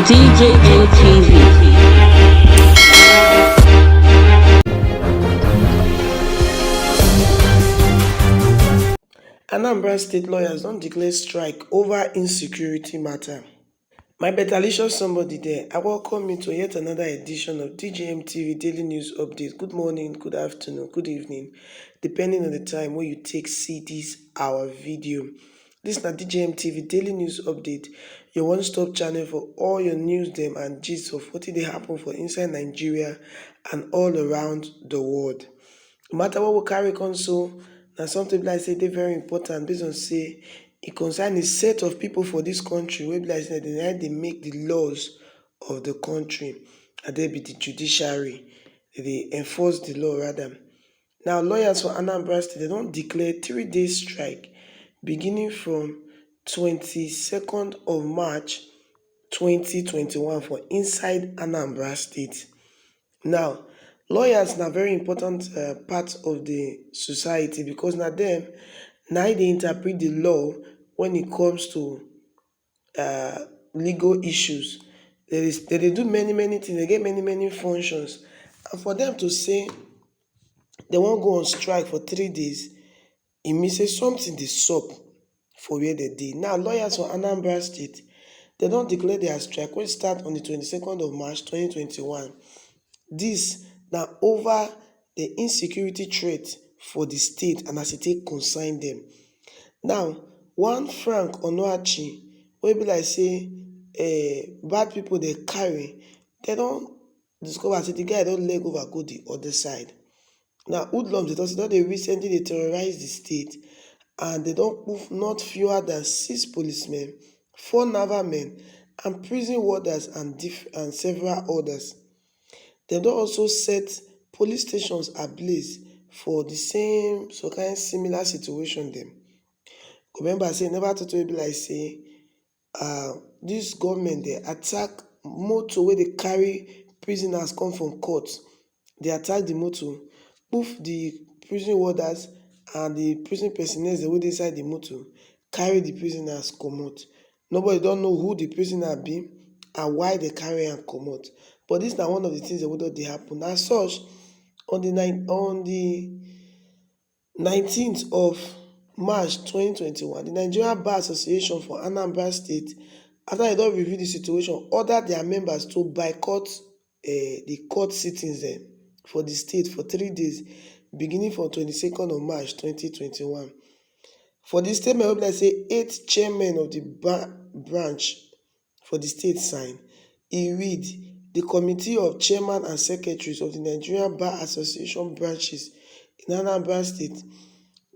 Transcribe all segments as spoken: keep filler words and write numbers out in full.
D J M T V. Anambra State lawyers don declare strike over insecurity matter. My betalicious somebody there, I welcome you to yet another edition of D J M T V Daily News Update. Good morning, good afternoon, good evening, depending on the time when you take see this our video. This na D J M T V Daily News Update, your one-stop channel for all your news dem and gist of wetin dey happen for inside Nigeria and all around the world. No matter what we carry come so, na something like say dey very important based on say e concern a set of people for this country wey be like say dem na dey make the laws of the country, and they be the judiciary, they dey enforce the law rather. Now, lawyers for Anambra State, they don declare three-day strike beginning from twenty-second of March twenty twenty-one for inside Anambra State. Now, lawyers na very important uh, part of the society because na them na dey interpret the law when it comes to uh, legal issues. They dey, they dey do many many things. They get many many functions, and for them to say they wan go on strike for three days, e mean say something dey sup for where they dey. Now, lawyers for Anambra State, they don declare their strike wey start on the twenty-second of March twenty twenty-one. This na over the insecurity threat for the state and as e take concern them. Now, one Frank Onuachi, wey be like say uh, bad people dey carry, they don discover say the guy don leg over go the other side. Now, hoodlums dey talk say don dey recently dey terrorize the state, and they don poof not fewer than six policemen, four naval men, and prison warders and, diff- and several others. Dem don also set police stations ablaze for the same so kind similar situation dem. Remember say never too too be like say uh, this government dey attack motor wey dey carry prisoners come from court. They attack the motor, poof the prison warders and the prison personnel dem wey dey inside the motor, carry the prisoners comot. Nobody don know who the prisoner be and why they carry am comot. But this na one of the things that wey don dey happen. As such, on the nine on the nineteenth of March twenty twenty-one, the Nigerian Bar Association for Anambra State, after they don review the situation, order their members to boycott uh, the court sittings dem for the state for three days, beginning from twenty-second of March twenty twenty-one. For the statement, wey be like say eight chairmen of the ba- branch for the state sign, e read, the committee of chairman and secretaries of the Nigerian Bar Association branches in Anambra State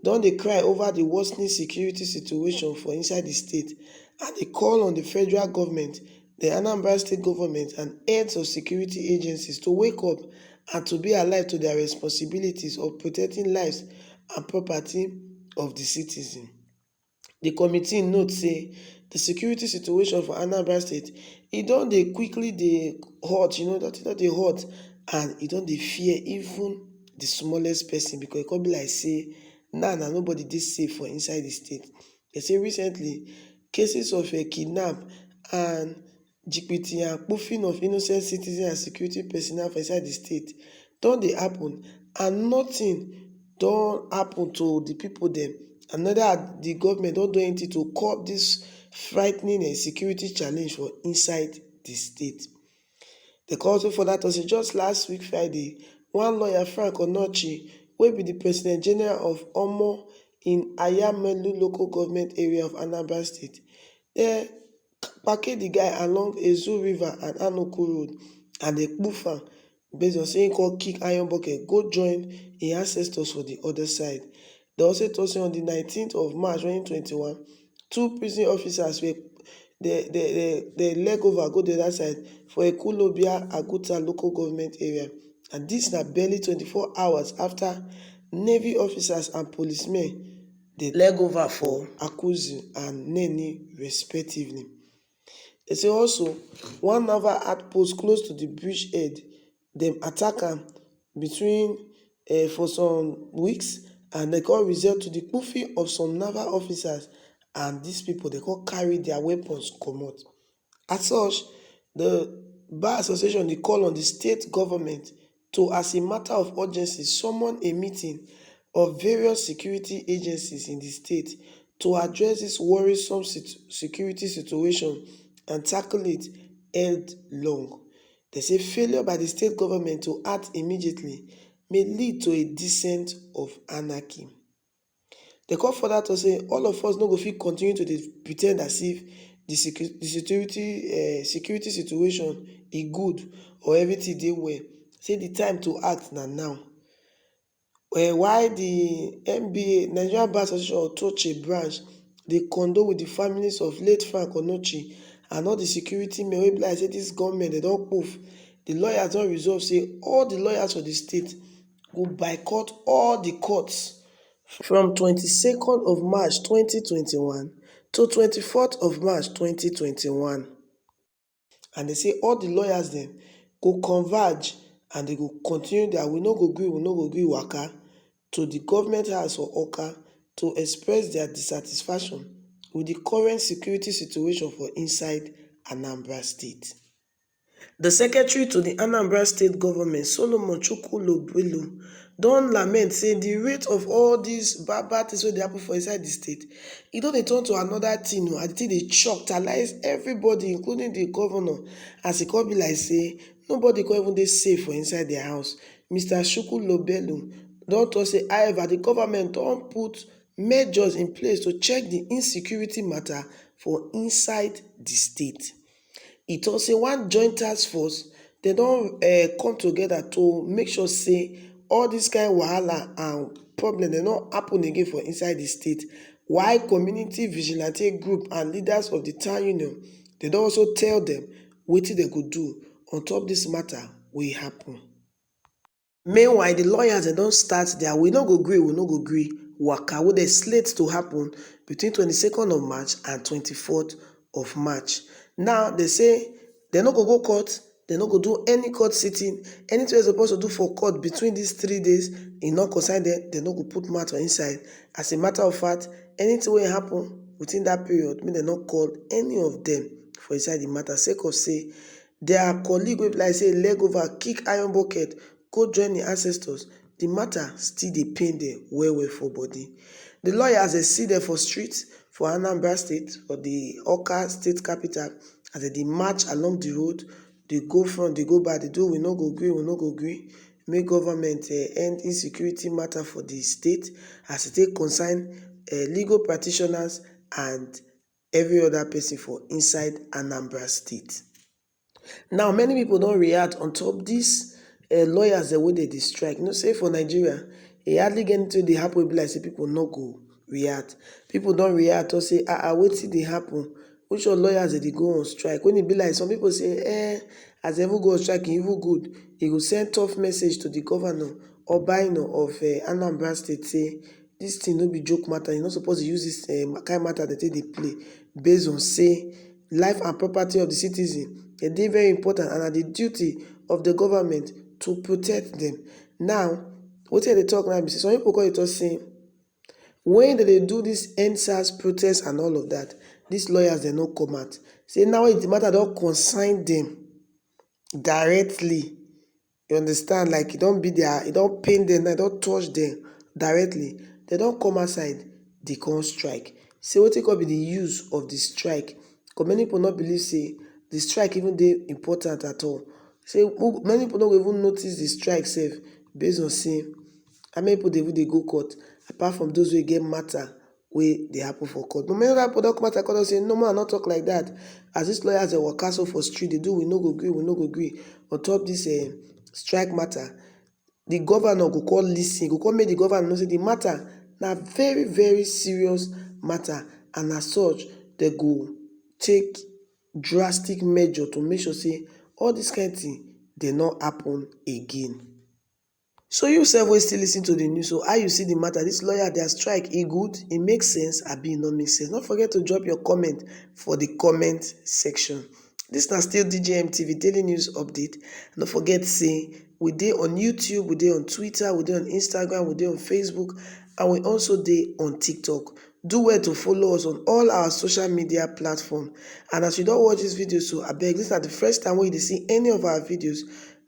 don dey cry over the worsening security situation for inside the state and dey call on the federal government, the Anambra State government and heads of security agencies to wake up and to be alive to their responsibilities of protecting lives and property of the citizen. The committee note say the security situation for Anambra State, e don dey quickly dey hot, you know, that e don dey hot, and e don dey fear even the smallest person because e come be like say now na nobody dey safe for inside the state. They say recently, cases of a kidnap and jikpiti and spoofing of innocent citizens and security personnel for inside the state don dey happen, and nothing don happen to the people dem. And neither the government don do anything to curb this frightening uh, security challenge for inside the state. They come also further to say just last week Friday, one lawyer, Frank Onochi, wey be the President General of Omo in Ayamelu local government area of Anambra State, they package the guy along Ezu River and Anoku Road and they poof am based on say he come kick iron bucket, go join his ancestors for the other side. They also told say on the nineteenth of March twenty twenty-one, two prison officers were they they they, they leg over go the other side for Ekulobia Aguta local government area, and this na barely twenty-four hours after navy officers and policemen dey leg over for Akuzu and Neni respectively. They say also one naval outpost close to the bridge head, dem attack am between uh, for some weeks, and they come result to the spoofing of some naval officers, and these people they come carry their weapons comot. As such, The Bar Association dey call on the state government to, as a matter of urgency, summon a meeting of various security agencies in the state to address this worrisome sit-, security situation and tackle it headlong. They say failure by the state government to act immediately may lead to a descent of anarchy. They come further to say all of us no go fit continue to dey pretend as if the secu-, the security, eh, security situation e good or everything dey well. Say the time to act na now. Eh, why the N B A, Nigerian Bar Association Otoche branch dey condole with the families of late Frank Onochi and all the security men wey be like say this government dem don poof. The lawyers don resolve say all the lawyers for the state go boycott all the courts from twenty-second of March twenty twenty-one to twenty-fourth of March twenty twenty-one. And they say all the lawyers dem go converge and they go continue their "we no go gree, we no go gree" waka to the government house for Oka to express their dissatisfaction with the current security situation for inside Anambra State. The secretary to the Anambra State government, Solomon Chukwulobelu, don lament say the rate of all these bad, bad things wey dey happen for inside the state, e don dey turn to another thing o, and the thing dey choctalize everybody, including the governor, as e come be like say nobody come even dey safe for inside their house. Mister Chukwulobelu don talk say, however, the government don put measures in place to check the insecurity matter for inside the state. E talk say one joint task force, dem don, eh, come together to make sure say all this kind wahala and problem dem no happen again for inside the state. While community vigilante group and leaders of the town union, dem don also tell dem wetin dem go do on top this matter wey happen. Meanwhile, the lawyers dem don start their "we no go gree, we no go gree" waka wey dey slate to happen between twenty-second of March and twenty-fourth of March. Now, they say dem no go go court, dem no go do any court sitting. Anything wey dem suppose to do for court between these three days, e no concern dem, dem no go put mouth for inside. As a matter of fact, anything wey happen within that period, make dem no call any of dem for inside the matter, sake of say their colleague wey be like say leg over, kick iron bucket, go join the ancestors, the matter still dey pain dem well well for body. The lawyers dem see dem for street for Anambra State, for the Oka state capital, as dem dey march along the road, dey go front, dey go back, dey do "we no go gree, we no go gree" make government, eh, end insecurity matter for the state, as e take concern, eh, legal practitioners and every other person for inside Anambra State. Now, many people don react on top this, eh, lawyers dem wey dey dey strike. You know say for Nigeria, e hardly get anything dey happen wey be like say people no go react. People don react or say, "Ah, ah, wetin dey happen? Which of lawyers dem dey go on strike?" When e be like some people say, eh, as dem even go on strike, e even good. E go send tough message to the governor, Obaino of, eh, Anambra State, say this thing no be joke matter. You no suppose to use this, eh, kind matter dem take dey play, based on say life and property of the citizen, e dey very important, and na the duty of the government to protect them. Now, wetin I dey talk now be say some people come dey talk say when dem dey do this EndSARS protest and all of that, these lawyers dem no come out. Say now the matter don concern them directly. You understand? Like, e don be their, e don pain them, now e don touch them directly. Dem don come outside, dey come strike. Say wetin come be the use of the strike? 'Cause many people no believe say the strike even dey important at all. Say who, many people no go even notice the strike sef, based on say how many people dey even dey go court, apart from those wey get matter wey dey happen for court. But many other people don come out and come talk say, "No, man, no talk like that." As these lawyers dey waka so for street, dey do "we no go gree, we no go gree" on top this, eh, strike matter, the governor go come listen, go come make the governor know say the matter na very, very serious matter, and as such, dem go take drastic measure to make sure say all this kind thing dey no happen again. So you sef wey still listen to the news, so how you see the matter? This lawyer, their strike, e good? E make sense? Abi e no make sense? No forget to drop your comment for the comment section. This na still D J M T V Daily News Update. No forget say we dey on YouTube, we dey on Twitter, we dey on Instagram, we dey on Facebook, and we also dey on TikTok. Do well to follow us on all our social media platform. And as you don watch this video so, abeg, this na the first time wey you dey see any of our videos,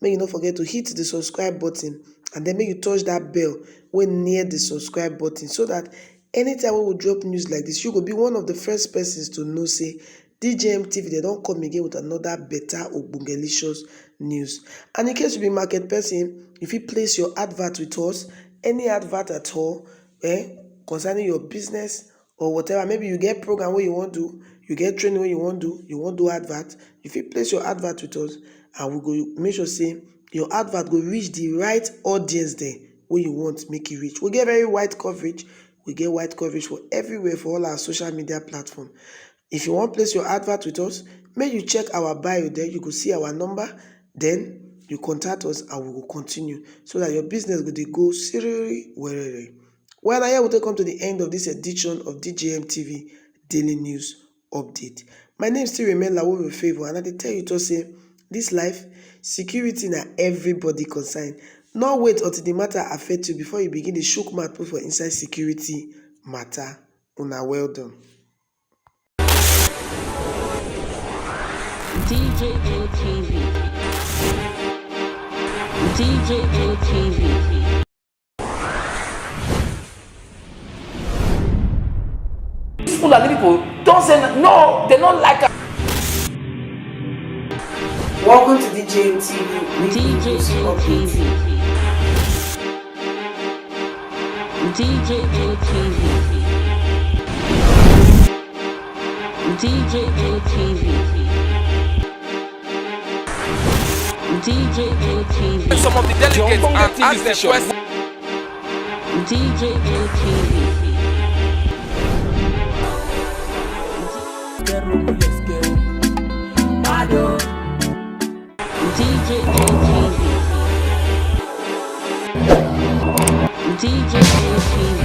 make you no forget to hit the subscribe button and then make you touch that bell wey near the subscribe button so that anytime wey we drop news like this, you go be one of the first persons to know say D J M T V dem don come again with another better ogbogelicious news. And in case you be market person, you fit place your advert with us, any advert at all, eh, concerning your business or whatever. Maybe you get program wey you wan do, you get training wey you wan do, you wan do advert, you fit place your advert with us and we go make sure say your advert go reach the right audience dem wey you want make e reach. We get very wide coverage, we get wide coverage for everywhere for all our social media platform. If you wan place your advert with us, make you check our bio there, you go see our number, then you contact us and we go continue so that your business go dey go siriri werere. Well, na here we take come to the end of this edition of D J M T V Daily News Update. My name still remain Lawo Favor and I dey tell you to say this life, security na everybody concern. No wait until the matter affect you before you begin dey shook mouth put for inside security matter. Una well done. D J M T V. D J M T V. These Fulani people don't say n-, no, they don't like us. Welcome to D J M T V. D J M T V. D J M T V. D J M T V. D J M T V. Some of the delegates and ask them questions. D J M T V. D J M T V. D J M T V.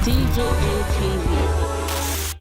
D J M